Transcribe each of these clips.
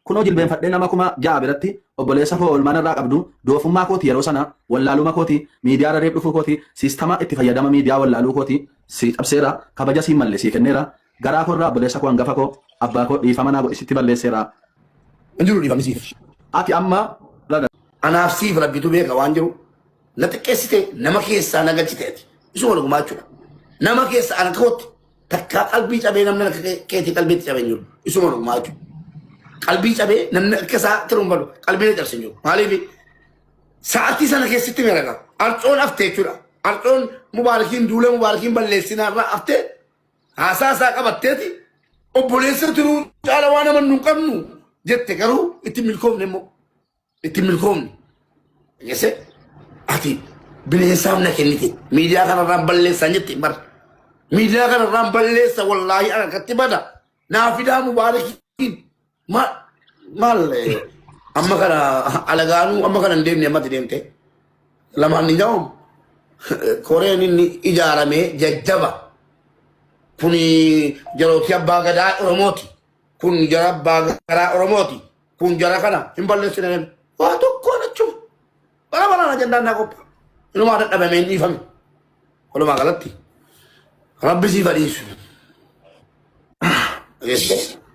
Kunoo jilbeenfadhee nama 6000 biratti obboleessa koo oolmaa narraa qabdu doofummaa kooti yeroo sana wallaaluma kooti miidiyaa irra reef dhufuu kooti siistama itti fayyadama miidiyaa wallaaluu kooti si cabseera kabaja siin malle sii kenneera garaa koorraa obboleessa koo hangafa koo abbaa koo dhiifama naa godhi sitti balleesseera. Hin jiru dhiifamni siif. Ati amma raga. Anaaf siif rabbitu beeka waan jiru. Na xiqqeessite nama keessaa na galchite ati. Isuma dhugumaa jechuudha. Nama keessa ana kootti Takkaa qalbii cabee namni akka keetii qalbiitti cabee hin jiru. Isuma dhugumaa jechuudha. Qalbii cabee namni akka isaa tiruun badu qalbii na cabse hin jiru. Maaliif sa'aatii sana keessatti meraga. Arcoon haftee jechuudha. Arcoon mubaarakiin duula mubaarakiin balleessinaa irraa haftee haasaa isaa qabatteeti obboleessa tiruu caala waan amannu hin qabnu jette garuu itti milkoofne immoo. Itti milkoomne. Dhageesse ati bineensaaf na kennite miidiyaa kanarraan balleessan jette bar. Miidiyaa kanarraan balleessa wallaahi ana akkatti bada. Naa fidaa mubaarakiin maal maal amma kana alagaanuu amma kana hin deemne ammatti deemte. Lamaan ni jaa'u koreen inni ijaarame jajjaba. Kuni jarootii abbaa gadaa Oromooti. Kun jara abbaa garaa Oromooti. Kun jara kana hin balleessine namni. Waa tokkoon achuma. Bara baraan ajandaan naa qophaa. Inumaa dadhabamee hin dhiifame. Walumaa galatti rabbi siif haa dhiisu.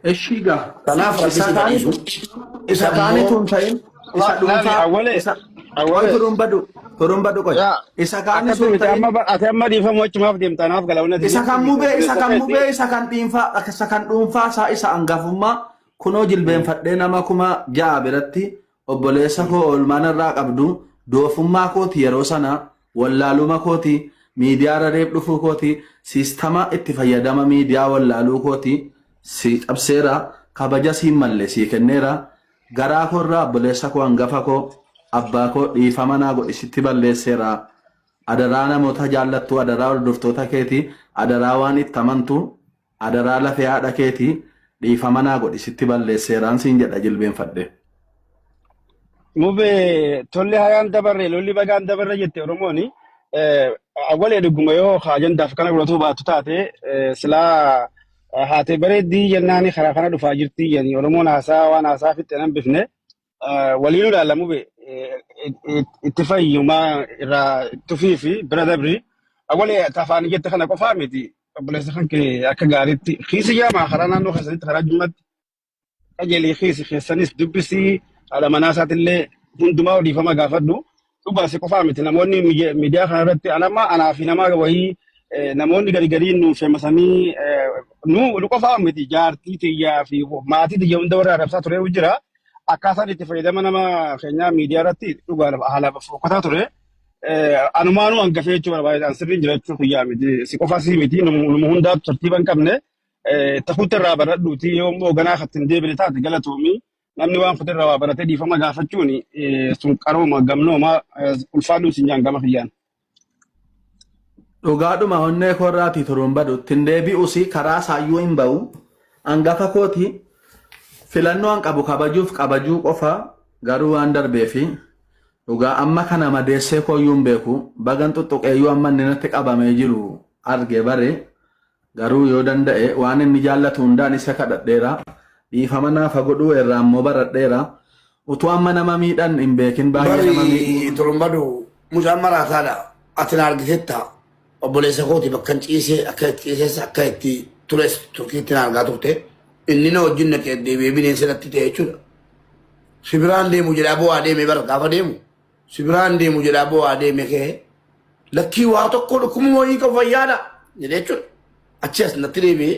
Eshii gaa. Kanaaf rabbi Isa siif kaanitu haa dhiisu. isa Isa kaanitu immoo hin ta'in isa Laali dhuunfaa awwalee isa qoy awwalee turuun badu turuun badu qoy yaa isa kaanitu akkatti hin miti ta'in amma ati amma dhiifamu achumaaf deemta anaaf gala wanni ati isa jettu kan miti mubee isa obboleessa kan keeti mubee isa kan dhiinfaa isa kan dhuunfaa isaa isa angafummaa Kunoo jilbeenfadhee nama 6000 biratti obboleessa koo oolmaa narraa qabdu doofummaa kooti yeroo sana wallaaluma kooti miidiyaa irra reef dhufuu kooti siistama itti fayyadama miidiyaa wallaaluu kooti si cabseera kabaja siin malle sii kenneera garaa koorraa obboleessa koo hangafa koo abbaa koo dhiifama naa godhi sitti balleesseera adaraa namoota jaallattuu adaraa hordoftoota keeti adaraa waan itti amantu Adaraa lafee haadha keetii dhiifama naa godhi sitti balleesseeraan siin jedha jilbeenfadhee. Mube tolli hayaan dabarre lolli bagaan dabarre jette Oromooni. Awwalee dhuguma yoo ajandaaf kana godhatuu baattu taate silaa haatee bareeddii jennaani karaa kana dhufaa jirti jedhanii Oromoon haasaa waan haasaa fixxe nan bifne. Waliin ilaalla mube itti fayyumaa irraa tufii fi bira dabri. Awwalee afaan jette kana qofaa miti obboleessa kan kee akka gaariitti kiisi jaamaa karaa naannoo keessanitti karaa jimmaatti qajeelii kiisi keessanis dubbisii haadha manaa isaatillee hundumaa odeeffama gaafadhu. Dhugaa si qofaa miti namoonni miidiyaa kana irratti anamma anaa fi nama wayii namoonni gari gariin nuun femasanii nu qofaa miti jaartii tiyyaa fi maatii tiyya hunda warra arrabsaa ture jira. Akkaataan itti fayyadama nama keenyaa miidiyaa irratti dhugaa haala fokkataa ture. Anumaanuu hangafee jechuu barbaade an sirriin jira jechuu kiyyaa miti si qofaa si miti numa hundaatu tartiiba hin qabne takuutti irraa baradhuuti yoo immoo ganaa kan hin deebine taate galatoomii. Namni waan kutirraa waa baratee dhiifama gaafachuun sun qarooma gamnooma ulfaadhuun sin jaan gama kiyyaan. Dhugaadhuma onnee koorraatii turuun badu ittiin deebi'usi karaa isaayyuu hin ba'u. Angafa kooti filannoo an qabu kabajuuf kabajuu qofa garuu waan darbeefi dhugaa amma kana madeessee kooyyuu hin beeku bagan xuxuqeeyyuu amma inni natti qabamee jiru arge bare Garuu yoo danda'e waan inni jaallatu hundaan isa kadhadheera. Dhiifama naaf haa godhuu irraa immoo baradheera. Utuu amma nama miidhan hin beekin baay'ee nama Bari miidhuu. turumbadu mucaan maraataadha. Ati na argitetta obboleessa kooti bakka hin ciisee akka itti ciises akka itti tures turkiitti na argaa turte. Inni na wajjin naqee deebi'ee bineensa natti ta'e jechuudha. Si biraan deemu jedhaa bo'aa deeme bara gaafa deemu. Si biraan deemu jedhaa bo'aa deeme kee lakkii waa tokko dhukkubuma wayii qabu fayyaadha jedhee jechuudha. Achi as natti deebi'ee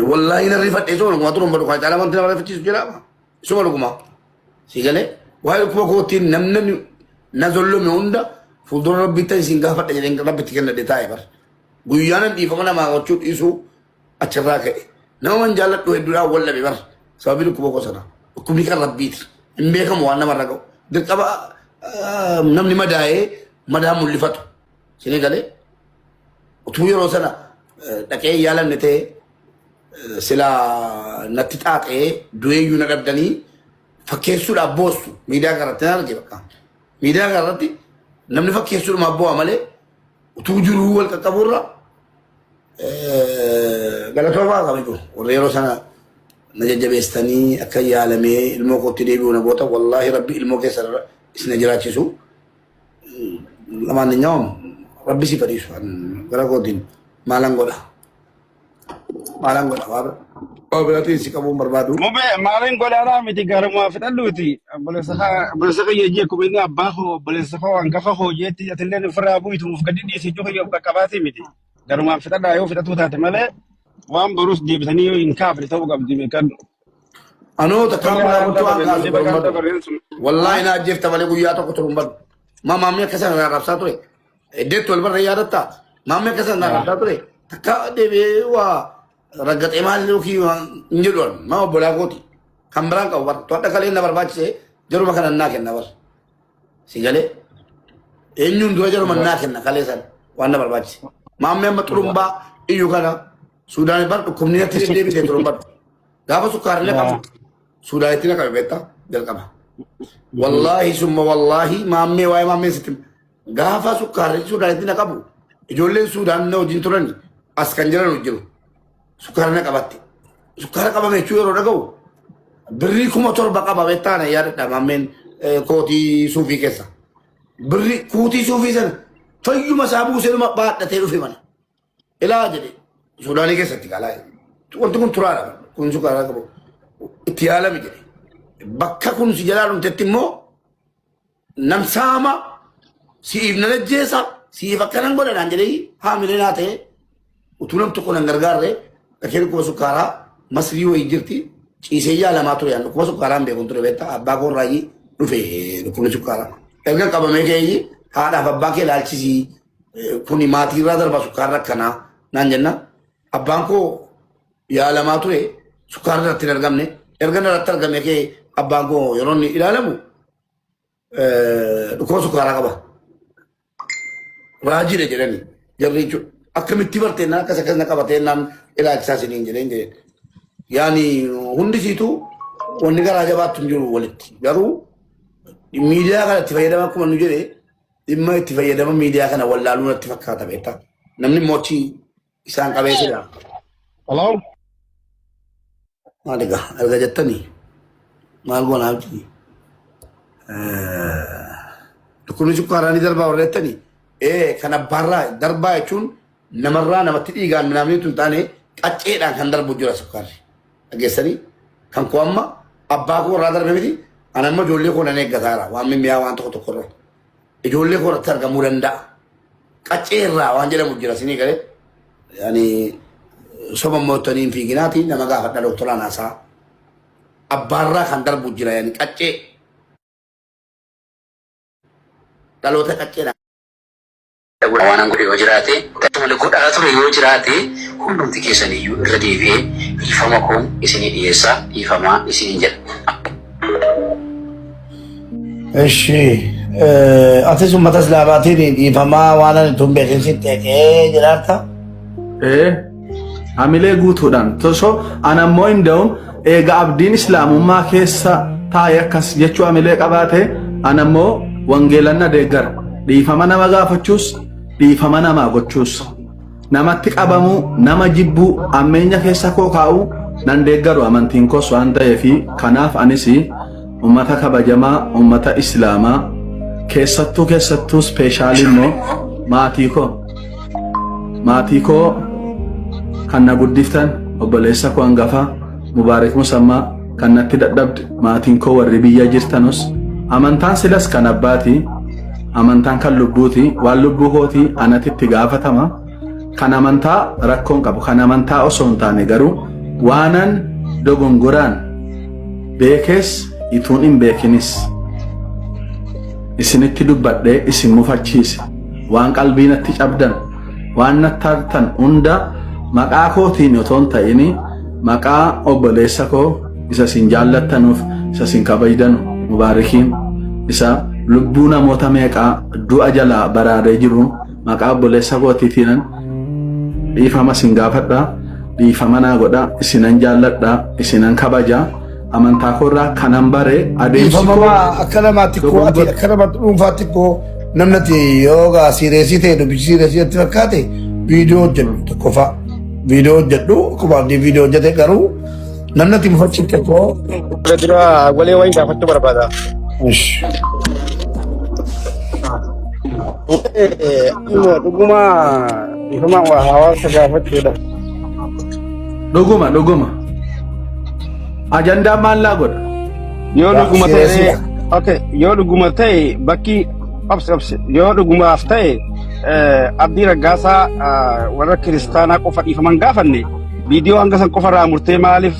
wallaahi nan rifadhe isuma dhugumaa turuun badu kan caalaa wanti nama rifachiisu jira isuma dhugumaa. Si galee waa'ee dhukkuba kootiin namni na zollome hunda fuuldura rabbitti isin gaafadha jedheen rabbitti kennadhe taa'e bar. Guyyaa nan dhiifama namaa gochuu dhiisuu achirraa ka'e. Nama man jaalladhu hedduudhaan wal dhabe bar sababii dhukkuba koo sana. Dhukkubni kan rabbiiti. Hin beekamu waan namarra ga'u. Dirqama namni madaa'ee madaa mul'ifatu. Isinii galee utuu yeroo sana dhaqee hin yaalamne ta'e silaa natti xaaxee du'eeyyuu na dhabdanii fakkeessuudhaaf boossu miidiyaa kanarratti nan arge bakka. Miidiyaa kanarratti namni fakkeessuudhumaaf boo'a malee utuu jiruu wal qaqqabuurra galatoomaa kabaju warra yeroo sana Na jajjabeessitanii akka yaalamee ilmoo kootti deebi'u na goota. Wallaahi Rabbi ilmoo keessa isin jiraachisu. Lamaanyaa'um Rabbi si fadhiisu. Gara kootiin maalan godha? Maalan godha? Waa biraatiin si qabuun barbaadu. Mube maaliin godhaadhaa miti garumaa fixadhuuti. Obboleessa kiyya jee akkuma inni abbaa koo obboleessa koo hangafa koo jeetti atillee ofirraa bu'itu nuuf gadi dhiisi jechuu kiyya of qaqqabaatii miti. Garumaan fixadhaa yoo fixatuu taate malee waan borus deebisanii yoo hin kaafne ta'uu qabdi beekadhu. Anoo takkaan Tole bulaa ayaan bultuu waan dabarre kaasu lolli bagaan barbaadu. dabarreen sun. Wallaahi na ajjeefta malee guyyaa tokko turu hin badu. Maa maammee akka sana arrabsaa ture. Iddeetti wal barree yaadattaa? Maammee akka sana arrabsaa ture. Takka deebi'ee waa raggaxee maal yookiin hin jedhu ani. Maa obbolaa kooti. Kan biraan qabu bara. To'adha kalee na barbaachise jaruma kana naa kenna bara. Si galee eenyuun dura jaruma naa kenna kalee sana waan na barbaachise. Maammee amma xurumbaa iyyuu kana Suudaan bar dhukkubni natti deddeebite turumbaa. Gaafa sukkaarri qabu Suudaanitti na qabe beektaa jalqaba. Wallaahi summa wallaahi maammee waa'ee maammee sitti hima. Gaafa sukkaarri Suudaanitti na qabu ijoolleen Suudaan na wajjin turan as kan jiran jiru. Sukkaara na qabatte. Sukkaara qabame jechuu yeroo dhaga'u birrii 7,000 qaba beektaa na yaadadha maammeen kootii suufii keessa. Birrii kuutii suufii sana fayyuma isaa buusee numa baadhatee dhufe mana. Ilaa jedhe Suudaanii keessatti qalaa. Wanti kun turaadha. Kun sukkaara qabu. Itti yaalami jedhe. Bakka kun si jalaa dhumtetti immoo namsaama si'iif nan ajjeesa si'iif akkanan godha naan jedhee haamilee naa ta'e utuu nam tokko nan gargaarre dhaqee dhukkuba sukkaaraa Masrii wayii jirti ciisee yaalamaa ture yaan dhukkuba sukkaaraa hin beekun ture beektaa abbaa koo irraa dhufe dhukkubni sukkaaraa. Erga qabamee ka'ee haadhaaf abbaa kee ilaalchisii kuni maatii irraa darba sukkaarri akkanaa naan jenna. Abbaan koo yaalamaa ture sukkaarri irratti hin argamne. Erga irratti argame kee abbaan koo yeroo inni ilaalamu dhukkuba sukkaaraa qaba. Raajiidha jedhani jarri jechuudha. Akkamitti bartee naan akkas akkas na qabatee naan ilaalchisaa isiniin jedheen jedheen. Yaani hundi isiitu wanni garaa jabaattu hin jiru walitti. Garuu miidiyaa kana itti fayyadama akkuma nu jedhe dhimma itti fayyadama miidiyaa kana wallaaluu natti fakkaata beektaa. Namni immoo achi isaan qabee jira. Hello? Maal egaa erga jettanii maal goonaa miti. Dhukkubni sukkaaraa ni darbaa warra jettanii ee kan abbaarraa darbaa jechuun namarraa namatti dhiigaan minaamniitu hin taane qacceedhaan kan darbu jira sukkaarri. Dhageessanii kan koo amma abbaa koo irraa darbe miti an amma ijoollee koo nan eeggataara waan mimmi'aa waan tokko tokko irraa. Ijoollee koo irratti argamuu danda'a. Qaccee irraa waan jedhamu jira sinii galee. Ani soba moottanii hin fiiginaati nama gaafadha doktoraan haasaa. Abbaarraa kan darbu jira yani qaccee. Dhaloota qacceedha. Waan an godhe yoo jiraate, malee godhaa ture yoo jiraate hundumti keessan iyyuu irra deebi'ee dhiifama koon isinii dhiyeessa dhiifamaa isiniin jedha. Eshi atis uummata islaamaatiin dhiifamaa waan ani tun beekin sitti eqee jiraarta. Ee, hamilee guutuudhaan tosoo an ammoo hin da'uun eega abdiin islaamummaa keessa taa'e akkas jechuu hamilee qabaate an ammoo wangeelan na deeggara. Dhiifama nama gaafachuus dhiifama namaa gochuus namatti qabamuu nama jibbuu ammeenya keessa koo kaa'uu nan deeggaru amantiin koos waan ta'eefi kanaaf anis ummata kabajamaa ummata islaamaa keessattuu keessattuu ispeeshaalii immoo maatii koo maatii koo kan na guddiftan obboleessa koo hangafaa Mubaarik Musammaa kan natti dadhabde maatiin koo warri biyya jirtanus amantaan silas kan abbaati amantaan kan lubbuuti waan lubbuu kooti anatti itti gaafatama kan amantaa rakkoon qabu kan amantaa osoo hin taane garuu waanan dogongoraan beekees ituun hin beekinis isinitti dubbadhee isin mufachiise waan qalbii natti cabdan waan natti aartan hunda maqaa kootiin otoo hin ta'in maqaa obboleessa koo isa isin jaallattanuuf isa isin kabajdanu Mubaarikiin isa lubbuu namoota meeqaa du'a jalaa baraaree jiru maqaa obboleessa kootiitiinan dhiifama isin gaafadha dhiifama naa godha isinan jaalladha isinan kabaja amantaa koorraa kanan bare adeemsi koo Dhiifama akka namaatti koo ati akka namaatti dhuunfaatti koo namni ati yoo gaa siireesii ta'e dubbichi siireesii natti fakkaate viidiyoo hojjedhu tokkoffaa. Viidiyoo hojjedhu akkuma abdii viidiyoo hojjete garuu Namni ati mufachiifte koo. Dura dura walee wayii gaafachuu barbaada. Ish. Immoo dhuguma dhiifama waa hawaasa gaafachuudha. Dhuguma dhuguma. Ajandaan maal naa godha? Yoo dhuguma ta'e Sireesiidha. okay, yoo dhuguma ta'e bakki obsi obsi yoo dhugumaaf ta'e Abdii Raggaasaa warra kiristaanaa qofa dhiifaman gaafanne viidiyoo hanga san qofa irraa murtee maaliif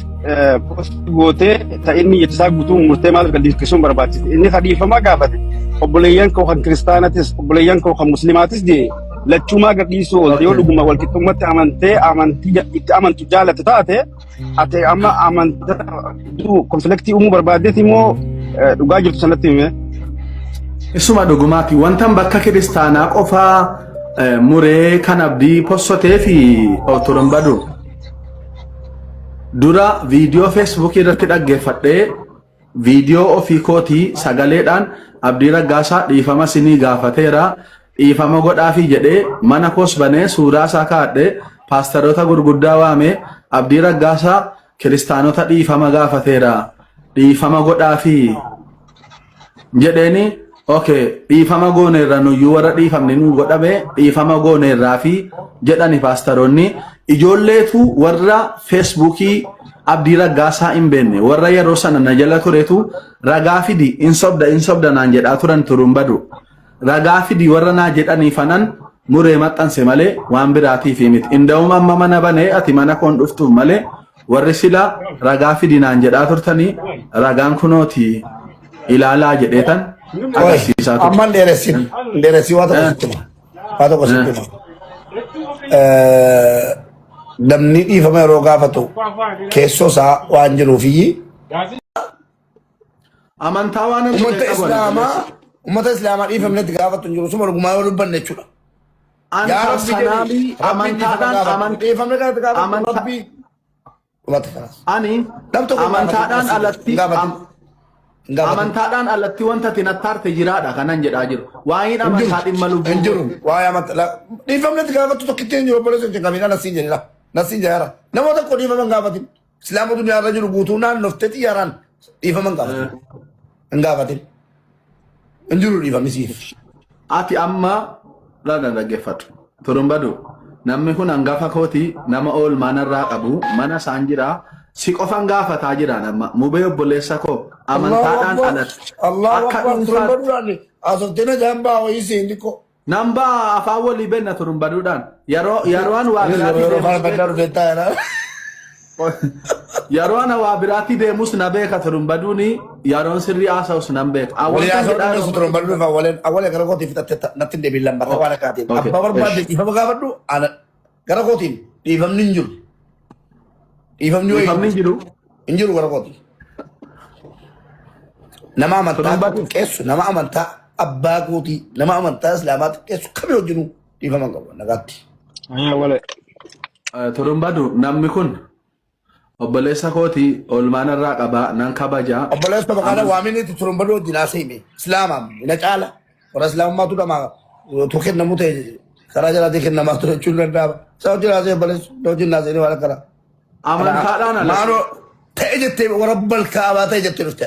post gootee ta inni jechisaa guutuu murtee maaliif gad dhiisisuun barbaachise inni ka dhiifama gaafate obboleeyyan koo kan kiristaanatis obboleeyyan koo kan muslimaatis jee lachuumaa gad dhiisuu oolte yoo dhuguma walqixxummatti amantee amantii itti amantu jaalatte taate ati amma amantaa konfliktii uumuu barbaaddeeti immoo dhugaa jirtu sanatti hime. Isuma dhugumaati. Wantan bakka kiristaanaa qofaa muree kan abdii possotee fi turan badu. Dura viidiyoo feesbuukii irratti dhaggeeffadhee viidiyoo ofii kootii sagaleedhaan Abdii Raggaasaa dhiifama sinii gaafateera dhiifama godhaafii jedhee mana koos banee suuraa isaa kaa'adhee paastaroota gurguddaa waamee Abdii Raggaasaa kiristaanota dhiifama gaafateera dhiifama godhaafii jedheeni okay dhiifama gooneerra nuyyuu warra dhiifamni nu godhame dhiifama gooneerraa fi jedhani paastaroonni ijoolleetu warra feesbuukii Abdii Raggaasaa hin beekne warra yeroo sana na jala turetu ragaa fidi in sobda in sobda naan jedhaa turan turuun badu ragaa fidi warra naa jedhanii fanan muree maxxanse malee waan biraatiif miti inda'uma amma mana banee ati mana koon dhuftuuf malee warri sila ragaa fidi naan jedhaa turtanii ragaan kunooti ilaalaa jedheetan Oi, agarsiisaa ture. amma hin dheeressin. Hin dheeressin waa tokko sitti hima. Waa tokko sitti hima. Namni dhiifama yeroo gaafatu keessoo isaa waan jiruufiyyi Amantaa waan hin ummata qabu ani islaamaa obboleessa. ummata islaamaa dhiifamne itti gaafatu hin jiru suma dhugumaa yoo dubbanne jechuudha. An Yaa Rabbi jedhi personally Rabbiin dhiifama amantaadhaan gaafatu. aman Dhiifamne kanatti gaafatu amanta Rabbii dhumate kanaas. ani Nam tokko hin gaafatin amantaadhaan nasiin jedhe. Hin alatti gaafatin. Hin gaafatin. amantaadhaan alatti wanta ati nattaarte jiraadha kanan jedhaa jiru. Waa'een Hin jiru. amantaa dhimma Hin lubbuu jiru. kooti. Waa'ee amantaa. Dhiifamne itti gaafattu tokkitti hin jiru obboleessa hin qabiin nasiin jedhe. Nasiin jedheera. Nama tokko dhiifama hin gaafatin. Islaama duniyaa irra jiru guutuu naannoftee xiyyaaraan dhiifama hin gaafatin. Hin gaafatin. Hin jiru dhiifamni siif. Ati amma laala dhaggeeffadhu. Turumbadu namni kun hangafa kooti nama oolmaa narraa qabu mana isaan jira si qofan gaafataa jira nama mubee obboleessa koo Allahu amantaadhaan Akbar. alatti Allahu akka Akbar. dhuunfaatti Turumbaduudhaan haasofteen ajaan baa wayii siin xiqqoo. Nan ba'a afaan walii benna turumbaduudhaan. Yeroo yeroo an waa Yeroo biraatii yeroo deemus faana baddaa beeka. dhufee taa'eera. Yeroo ana waa biraatii deemus na beeka turumbaduuni yeroon sirrii haasa'us nan beeka. An Walii wantan haasa'uu jedhaa dandeessu yeroo turumbaduu dhufa waleen awwalee gara kootiin fixatte natti hin deebiin lammataa waan akkaatiin. Okay. Abbaa barbaadde Esh. dhiifama gaafadhu ana gara kootiin dhiifamni hin jiru. Dhiifamni wayii Dhiifamni hin jiru. hin jiru gara kootiin. Nama amantaa Turumbadu. xiqqeessu, nama amantaa abbaa kootii, nama amantaa islaamaa xiqqeessu kamii wajjinuu dhiifama hin qabu nagaatti. Ayaa wale. Turumbadu namni kun obboleessa kootii oolmaan irraa qabaa nan kabajaa. Obboleessa maqaana Aman waamini itti turumbaduu wajjin haasa'ime. Islaamaam na caala. Warra islaamummaatu dhamaa utuu kennamu ta'e karaa jalaatii kennamaa ture jechuun danda'ama. Isa wajjin haasa'e obboleessu wajjin haasa'e waan akkana. Amantaadhaan alatti. Maaloo ta'e jettee warra balkaabaa ta'e jettee dhufte.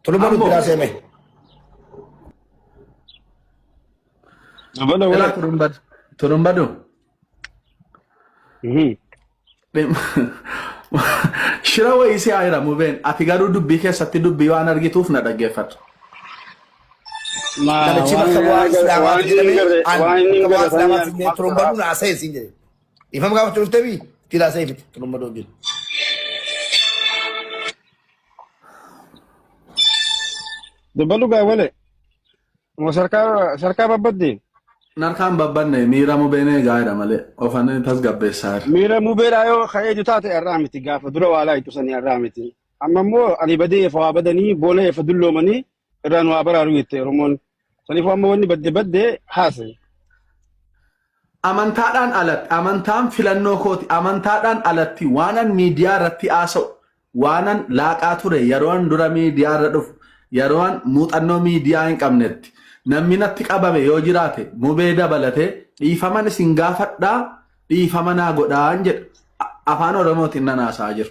Turumbaduu Ammoo wajjin haasa'ime. Dabala ilaa wale. turumbadu. Turumbadu. Shira wayii si haa mubeen ati garuu dubbii keessatti dubbii waan argituuf na dhaggeeffadhu. Ma Namichi waan bakka bu'aa inni agarre islaamaati waan inni jedhamee agarre an waan inni bakka bu'aa agarre sanii islaamaati jedhamee turumbaduu na haasa'e siin jedhe. Dhiifama gaafachuu dhuftee bii ittiin haasa'e fite turumbaduu wajjin. Dabalu gaa wale. Moo sarkaa sarkaa babbadde. Narkaan babbanne miira mubeen eegaa jira malee ofan tasgabbeessaa jira. Miira mubeedhaa yoo ka'ee jiru taate irraa miti gaafa dura waa laayitu sanii irraa miti. Amma immoo ani badee efa waa badanii boona efa dulloomanii irraan waa baraaru jette Oromoon. Saniifuu amma wanni badde badde haase. Amantaadhaan alatti amantaan filannoo kooti amantaadhaan alatti waanan miidiyaa irratti haasa'u waanan laaqaa ture yeroon dura miidiyaa irra dhufu yeroon muuxannoo miidiyaa hin qabnetti namni natti qabame yoo jiraate mubee dabalatee dhiifaman isin gaafadhaa dhiifama naa godhaan jedha afaan oromootiin nan haasa'aa jiru.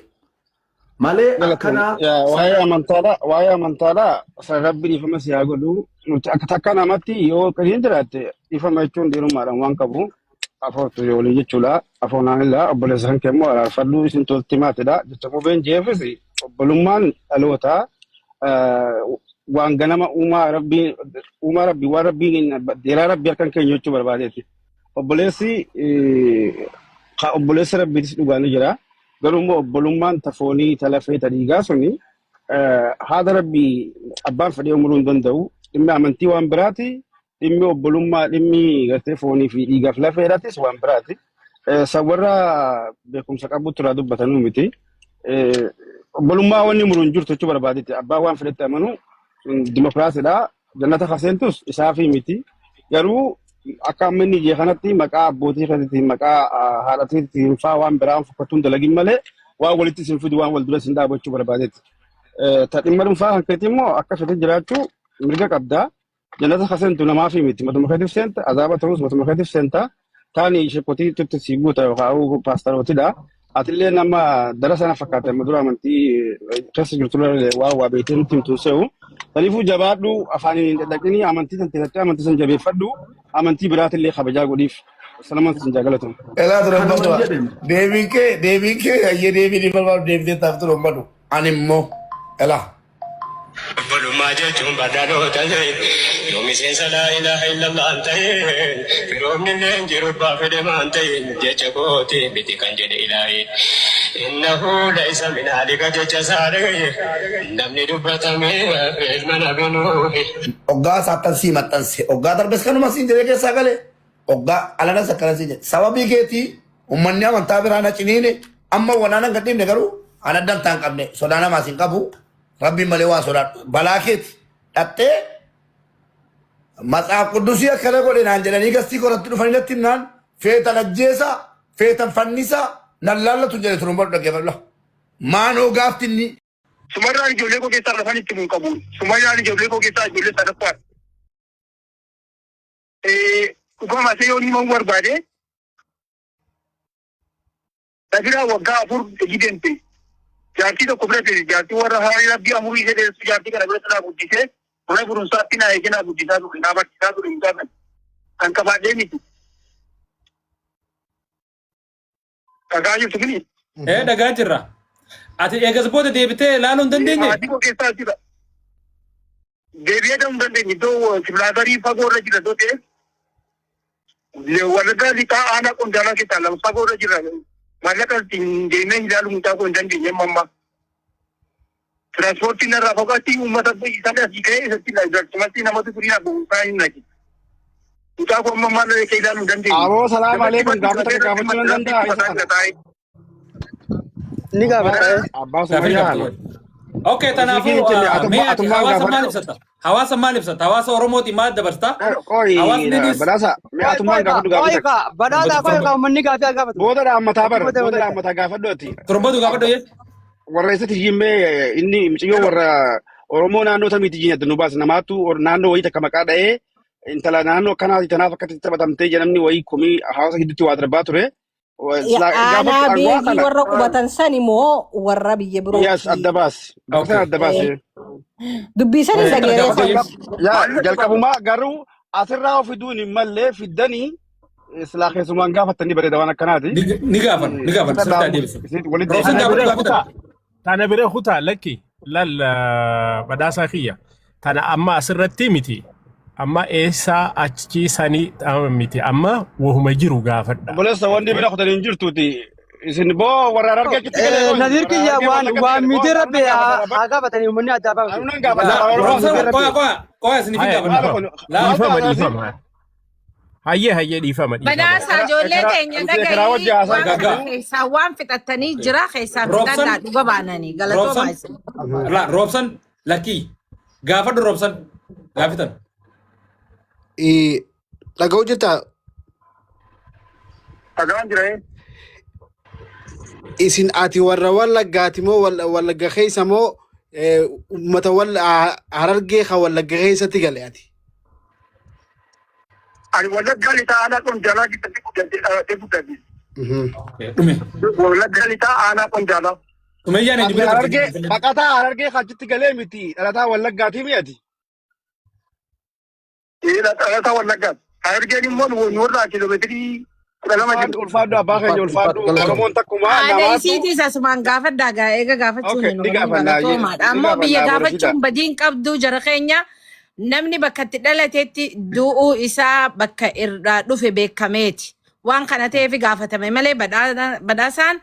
Malee Galatoom. akkana Yaa, Waa'ee amantaadha. Waa'ee amantaadha. Sana rabbi dhiifama si haa godhu. Nuti akka takka namatti yoo qiriin jiraatte dhiifama jechuun dhiirummaadhaan waan qabu. Afoortu waliin jechuudha. Afoonaan illaa obboleessa kan kee immoo araarfadhu isin tolti maatidha. Jecha mubeen jeefis obbolummaan dhalootaa waan ganama uumaa rabbii uumaa rabbii waan rabbiin deeraa rabbii harkan keenya jechuu barbaadeeti. Obboleessi obboleessa rabbiitis dhugaa ni jira. Garuu immoo obbolummaan ta foonii ta lafee ta dhiigaa suni haadha rabbii abbaan fedhee umuruu hin danda'u. Dhimmi amantii waan biraati. Dhimmi obbolummaa dhimmi gartee foonii fi dhiigaaf lafeedhaatis waan biraati. San warra beekumsa qabutti irraa dubbatanuu miti. Obbolummaa wanni muru hin jirtu jechuu barbaadetti. Abbaan waan fedhetti amanu dimokiraasiidha. Jannata kaseentus isaafii miti. Garuu akka amma inni jee kanatti maqaa abbootii keetiitiin maqaa haadhatiitiin faa waan biraan fokkatuun dalagin malee waan walitti isin fidu waan wal dura isin dhaabu jechuu barbaadetti. Ta dhimma dhuunfaa kan keetii immoo akka fedhe jiraachuu mirga qabda. Jannata ka seentu namaafi miti. Matuma keetiif seenta, azaaba ta'us matuma keetiif seenta. Taani sheekotii tutti si guuta yookaan paastarootidha. Atillee nama dara sana fakkaate amma dura amantii keessa jirtu waa waa beektee nutti himtu se'u. Kanaafuu jabaadhu afaaniin hin dhadhaqinii amantii san teessatti amantii san jabeeffadhu amantii biraatillee kabajaa godhiif. Salamaan sin jaalatu. Elaa ture Kanuma ummatu. jedheen. Deebiin kee deebiin kee hayyee deebii ni barbaadu deebitee taaf ture ummatu. Ani immoo elaa. Obbolummaa jechuun badhaadhota ta'e yoo miseensa laa ilaaha illallah hin ta'in firoomni illee hin jiru abbaa fedhe maan ta'in jecha kooti miti kan jedhe ilaahi innahu laysa min ahlika jecha isaa dhagaye namni dubbatame ilma nabi nuuhi. Oggaa saattan sii maxxanse oggaa darbes kanuma siin jedhee keessaa gale oggaa alanas akkana siin jedhe sababii keetii ummanni amantaa biraa na ciniine amma wanaan hin gadhiifne garuu an adda hin qabne sodaa namaas hin qabu Rabbiin malee waan sodaadhu. Balaa keeti. Dhattee matsaaf quddusii akkana godhe naan jedhanii gastii koratti dhufanii natti himnaan feetan ajjeesaa feetan fannisaa nan laallatu jedhe turumbadhu dhaggeeffadhu. Maanoo gaafti inni. Sumarraan ijoollee koo keessaa lafan itti mun qabu. Sumayyaan ijoollee koo keessaa ijoollee sadaffaadha. Dhugama isee yoo himamuu barbaade Tabiraa waggaa 4 hojii deemte. Jaartii tokko bira teesse. Jaartii warra haarii rabbii amurii ishee dheeressu jaartii kana biratti naa guddisee mana barumsaatti naa eegee naa guddisaa ture. Naa barsiisaa ture mucaa kana. Kan qabaadhee miti. Dhagaa jirtu kuni. Ee dhagaa jirra. Ati eegas booda deebitee ilaaluu hin dandeenye? Maatii koo keessaa jira. Deebi'ee ta'uu hin dandeenye. Iddoo kibilaatarii fagoo irra jira iddoo ta'e. Wallaggaa lixaa aanaa qondaalaa keessaa lama fagoo irra jira. Maallaqa ittiin deemee ilaaluu mucaa koo hin dandeenye amma ammaa. Tiraanspoortiin narraa fagaatti uummata isaan asii ka'ee isatti ilaalchumatti namatu turii na buusaa hin naqi. Mucaa koo amma ammaa illee ilaaluu hin dandeenye. Aboo salaam Namatti alaikum gaafa bakki takka qabatee gaafachuu nan rabbitti danda'a isa mataa kana. jira taa'ee. Ni gaafata. Abbaa Gaafii Sumayyaa qabdu. kana. Okay, Hojii kee tanaafuu hin jenne mee ati atummaan hawaasa maal gaafadhu. ibsata? Hawaasa maal ibsata? Hawaasa Oromooti maal dabarsta? Qoyi Hawaasninis badhaasa mee Qoy atummaan qoy ka gaafadhu qoy gaafii takka. ka badhaadhaa qoy ka uummanni gaafii haa gaafatu. Booda dhaammataa Ati bar booda booda walitti. dhaammataa gaafadhu ati. Turumbatu gaafadhu Abba jee. warra eessatti himmee inni mucayyoo warra Oromoo naannoo tamiiti jiin adda nu baase namaatu naannoo wayii takka maqaa dha'ee intala naannoo akkanaati tanaaf akkatti taphatamtee jedhamni wayii komii hawaasa gidduutti waa darbaa ture. Ya, Silaa aanaa gaafadhu an waa beekii kana warra qubatan san immoo warra biyya yes birooti. adda baasi bakka sana Okay. adda baasi. Eh, Dubbii sanii Kana dhageeree gaafadhu san. jee. Yaa jalqabumaa garuu asirraa of fiduun hin mallee fiddanii silaa keessumaan gaafattanii bareeda waan akkanaati. Ni gaafan, ni gaafan, Isa sirriitti dhaamu adeemsa. isin walitti Roobsan deebisanii. Tana gaafadhu bira gaafatan. kutaa. Tana bira kutaa lakki lal badhaasaa kiyya. Tana amma asirratti miti. Amma eessaa achi sanii miti. Amma wahuma jiru gaafadha. Obboleessa wanni bira kutanii hin jirtuuti. Isin boo warra harargee achitti galee boo Naziir warra kiyya harargee waan wallagatti waan gale boo miitii anu rabbi nan gaafadha haa gaafatanii uummanni addaa anu baafatu. nan gaafadha La, afaan Oromoo Roobsan Miitii qoya rabbi. qoya qoya isiniif hin Haya gaafanna. maal kun dhiifama. La, maal Dhiifama ta'a asi dhiifama. Hayyee hayyee dhiifama dhiifama. Badhaasa ekeraa ijoollee ekeraa teenya nuti ekeraa wajji dhaga'ii haasaa waan Gaggaa. kana jirru. keessaa waan fixattanii jira keessaa Roobsan fixadhaa dhuga baananii galatoomaa Roobsan isin. la Roobsan lakkii gaafadhu Roobsan gaafitan. Dhaga'uu jirtaa? Dhagaan jira. Isin ati warra Wallaggaati moo Wallagga keessa moo uummata Harargee kan Wallagga keessatti gale ati? Ani Wallaggaa lixaa aanaa Qondaalaa keessatti guddadhee dhalatee guddadhe. Dhume. Wallaggaa lixaa aanaa Qondaalaa. Sumayyaan eenyu Ati bira Harargee guddatte? baqataa Harargee achitti galee miti dhalataa Wallaggaatii mi'ati. Dhalataa Wallaggaati. Harargeen immoo nurraa kiiloomeetirii 12 jiru. Ulfaadhu ulfaadhu abbaa keenya ulfaadhu Oromoon takkumaa Haadha namaatu. isiitiis asumaan gaafadhaa gaa eega gaafachuun Okay hin ni oolin gaafannaa galatoomaadha. ni Ammoo biyya gaafannaa Boroshiidha. gaafachuun badiin qabdu jara keenya namni bakka itti dhalatetti du'uu isaa bakka irraa dhufe beekameeti. Waan kana ta'eef gaafatame malee badhaasaan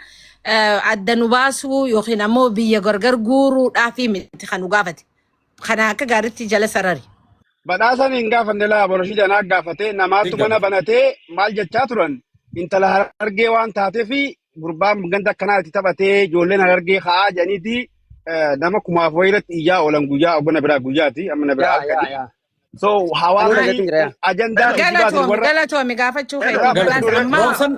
adda nu baasuu yookiin ammoo biyya gargar guuruudhaafi miti kan nu gaafate. Kana akka gaariitti jala sarari. Badhaasan hin gaafanne laa Boroshiidha naa gaafate namaatu mana banatee maal jechaa turan intala Harargee waan taateef gurbaan ganda akkanaa itti taphatee ijoolleen Harargee ka'aa jedhaniiti nama kumaaf wayirratti iyyaa oolan guyyaa obbana biraa guyyaati amma na biraa Yaa yaa halkani. yaa. So Anuu hawaasni dhagatiin jira yaa. ajandaa kijibaatiin Galatoomi warra galatoomi gaafachuu irraa keetiif fudhatu laata ture. amma Roobsan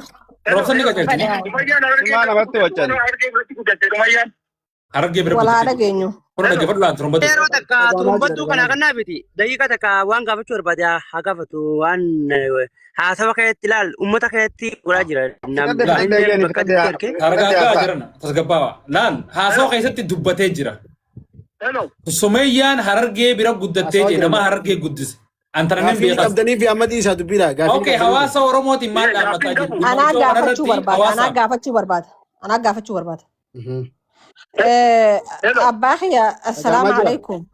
Roobsan ni qajeelchini. Sumayyaan Harargee Simaa namatti waccan. Harargee biratti guddatte Sumayyaan. Harargee bira Walaa guddatte. dhageenyu. Kun dhaggeeffadhu laata turumbatu. Yeroo takka Dhagahamaa jira turumbattuu dhagahamaa kanaa jira. kannaa miti. Daqiiqa takka waan gaafachuu barbaade haa gaafatu waan haasawa keessatti ilaal uummata keessatti godhaa jira. Fixadhe Laal. fixadhe Namni eeyyani bakka fixadhe itti arge. fixadhe Targaggaa haasaa. jiran tasgabbaawaa. Laal haasawa keessatti dubbatee jira. Hello. Sumayyaan Harargee bira guddattee Haasawaa jee jira nama moo? Harargee guddise. Antana nan Gaaffii ni beekas. qabdanii fi amma dhiisaa dubbiidha. Gaaffii ni Okay, qabdanii. hawaasa Oromootiin maal Ee gaaffii dhaammataa hin jiru? qabu. Dhimma Anaa ijoo gaafachuu kanarratti barbaada. Anaa hawaasa. gaafachuu barbaada. Anaa gaafachuu barbaada. Hello. Abbaa kiyya assalaamu Dhagahamaa jira. alaikum.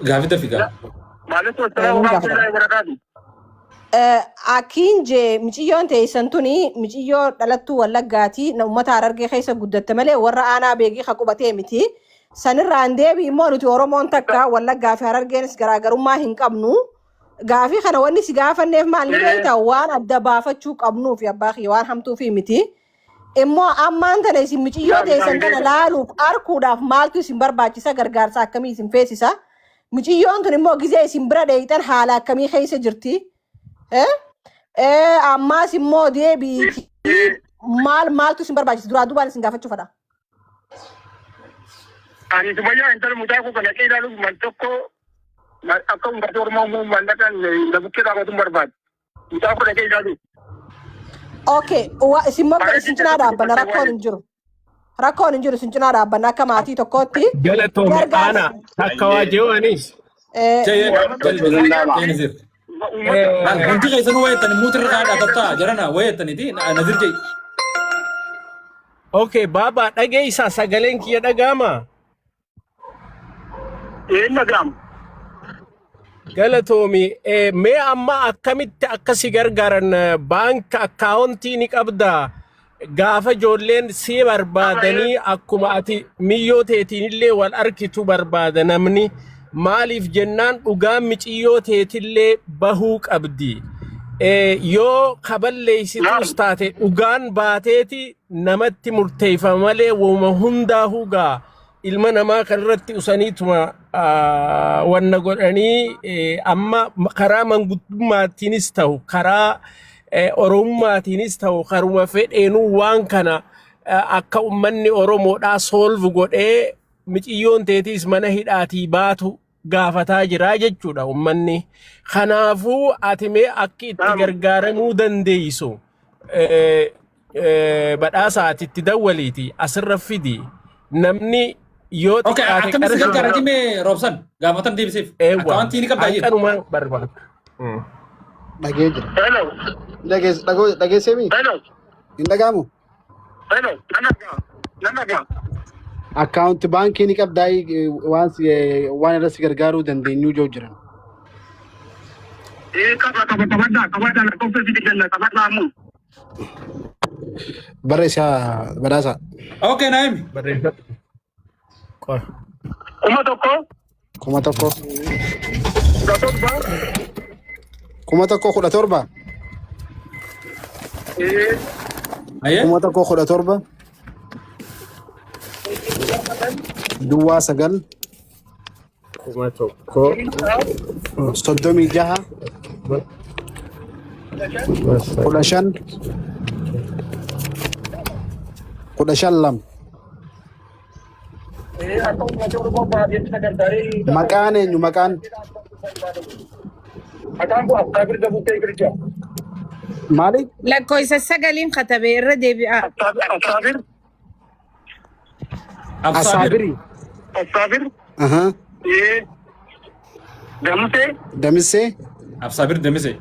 Gaafii dafigaa. Maaleykum salaam Ni wa gaafata. rahmatullahi wa barakaatu. Akkiin jee miciyyoon teessan tuni miciyyoo dhalattuu Wallaggaati. Uummata Harargee keessa guddatte malee warra aanaa beekii ka qubatee miti. Sanirraan deebi immoo nuti Oromoon takka Wallaggaa fi Harargeenis garaagarummaa hin qabnu. Gaafii kana wanni si gaafanneef maal ni beektaa waan adda baafachuu qabnuu fi abbaa kiyya waan hamtuu fi miti. Immoo ammaan tana isin miciyyoo Naam naam teessan tana beeka. laaluuf arkuudhaaf maaltu isin barbaachisa gargaarsa akkamii isin feesisa? Miciyyoon tun immoo gizee isin bira dheeyxan haala akkamii keessa jirti? Eh? Ammaas immoo deebiitii maal maaltu isin barbaachisa? Duraa duubaan isin gaafachuu fedha. Ani Sumayyaa intala mucaa koo kana dhaqee ilaaluuf mal tokko akka uummata Oromoo immoo maallaqaan na bukkee dhaabatu hin barbaadu. Mucaa koo dhaqee ilaaluuf. Okay, isin mogga Harargee isin cinaa keessatti dhaabbanna guddatte rakkoon waa'ee. hin jiru. Rakkoon hin jiru isin cinaa dhaabbanna akka maatii tokkootti. Galatoomi Gargaarsa. ana takka waa jiru anis. Jee Danda'ama. jee Nazir. Uummata Laal hundi keessanuu wayettani muutirra kaadhaa tattaa jarana wayettaniiti Nazir jee. Okay, baaba dhageessaa sagaleen kiyya dhaga'ama. Een dhaga'ama. Galatoomi mee amma akkamitti akka si gargaaran baanka akkaawuntii ni qabda gaafa ijoolleen si barbaadanii akkuma ati miyyoo teetiinillee wal arkitu barbaada namni maaliif jennaan dhugaan miciyyoo teetillee bahuu qabdi. Yoo kaballeessituus Naam. taate dhugaan baateeti namatti murteeffama malee woma hundaahuu gaa ilma namaa kanarratti usaniituma wanna godhanii amma karaa manguddummaatiinis ta'u karaa oromummaatiinis ta'u karuma fedheenuu waan kana akka ummanni Oromoodhaa soolvu godhee miciyyoon teetiis mana hidhaatii baatu gaafataa jira jechuudha ummanni. Kanaafuu ati mee akki itti Naam. gargaaramuu dandeessu badhaasa ati itti dawwaliiti asirra fidi namni yoo Okay, xiqqaate akkamitti qarshii gargaara jimee Roobsan gaafatan deebisiif. eewwa Akkaawwantii ni qabdaa jedhu. hanqanuma barbaadu. Dhagee jira. Hello. Dhageessee mi? Hello. Hin dhaga'amu? Hello. Nan dhaga'a. Nan dhaga'a. Akkaawunti baankii ni qabdaa waan waan irra si gargaaruu dandeenyu jiru jiran. Ee qaba qaba qabadhaa qabadhaa lakkoofsa si kenna qabadhaa ammoo. Barreessaa badhaasaa. Okay, Naa'imi. Barreeffadhu. Qora. 1000 1000 17 1017 Ee Ayyee. 1017 09 1000 36 15 15 2. Akka uummata Oromoo baay'eetti na gargaaree Maqaan eenyu maqaan? Maqaan koo Astaagir Gabuutee Girjaa. Maali? Lakkoofsa sagaliin katabee irra deebi'a. Astaagir. Absaabir. Asaabiri. Absaabir. Aha. Ee. Damsee. Damissee. Absaabir Demise.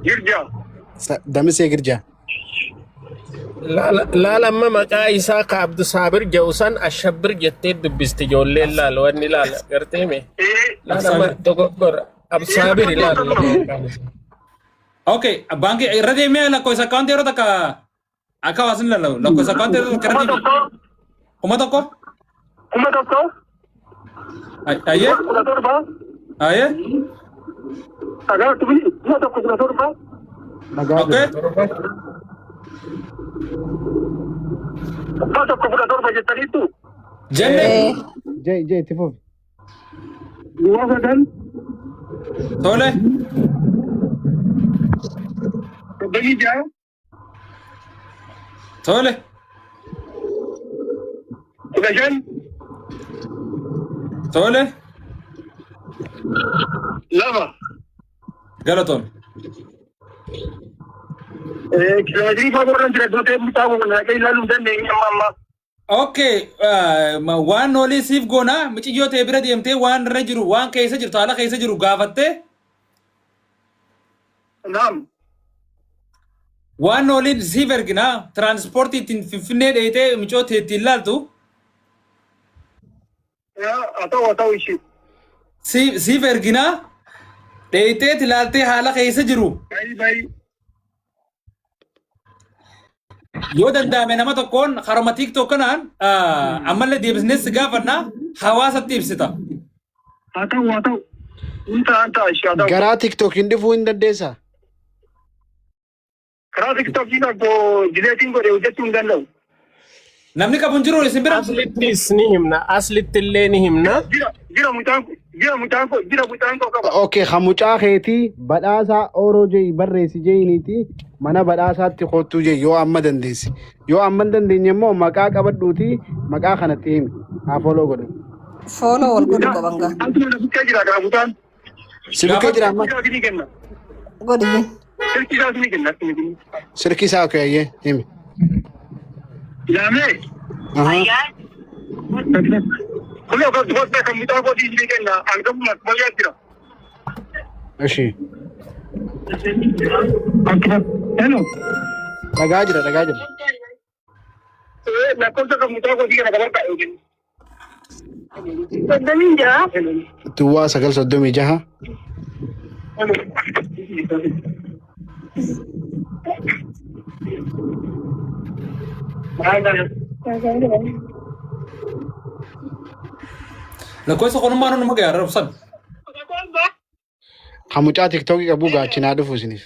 Girjaa. Damissee Girjaa. Laala amma maqaa isaa ka Abdusaabir jedhu san Ashabbir jettee dubbisti ijoolleen laala wanni laala gartee mee. Ee. Laala amma Absaabir. dogoggora Absaabir laala maqaan isaa. Okay, baankii irra deemee lakkoofsa akkaawuntii yeroo takka akka hawaasni lallabu lakkoofsa akkaawuntii yeroo takka irra Kuma deemee tokko. 1000 1000. Ayyee 17. ayyee Dhagaa tumi 1017. Dhagaa okay jira. 1017 jettaniittu. Jenne Eh, Jee jee itti fufi. 9 tole 36. tole 15. tole 2. galatoon. Kiiloomeetirii fagoo irra jira iddoo ta'e mucaa kun naqee ilaaluu hin dandeenye amma ammaa. Okay, waan olii siif goona miciyyoo ta'e bira deemtee waan irra jiru waan keessa jirtu haala keessa jiru gaafattee Naam. waan oliin siif ergina tiraanspoortii ittiin finfinnee dheeyitee micoo ta'e ittiin laaltu Haa ta'u haa ta'u ishee. siif ergina dheeyitee ilaaltee haala keessa jiru Bayi bayi. yoo danda'ame nama tokkoon haruma TikTok kanaan ammallee deebisnee si gaafanna hawaasatti ibsita. Haa ta'u haa ta'u. Hin ta'a hin ta'a ishee haa ta'u. Garaa TikTokiin dhufuu hin dandeessaa? Karaa TikTokii tokko dileetiin godhe hojjechuu hin danda'u. Namni qabu hin jiru isin bira. Aslittis ni himna. Aslitti illee ni himna. Jira jira mucaan jira mucaan koo jira mucaan koo qaba. Okay, kan mucaa keetii badhaasaa ooroo je'i barreessi je'iniiti mana badhaasaatti kottuu je'i yoo amma dandeesse. Yoo amma hin dandeenye immoo maqaa qabadhuuti maqaa kanatti himi. Haa follow godhu. Follow wal godhu qaban gaa. Altuma na bukkee jira gaa mucaan. Si bukkee jira amma? Silkii isaa ni kenna. Godhi. Silkii isaas ni kenna. Silkii isaa okay ayyee himi. Ilaamee. Aha. Kun akka dubartii kan mucaa kootii ni kenna. Hangafuma bayyaa jira. Ishi. Hello. Dhagaa jira dhagaa jira. Lakkoofsa kan mucaa kootii kana qabadhaa yookiin. 36. Duwwaa 9 36. Lakkoofsa konummaa numa gahaa rabsan. Kan mucaa tiktookii qabu gaachinaa dhufu isiniif.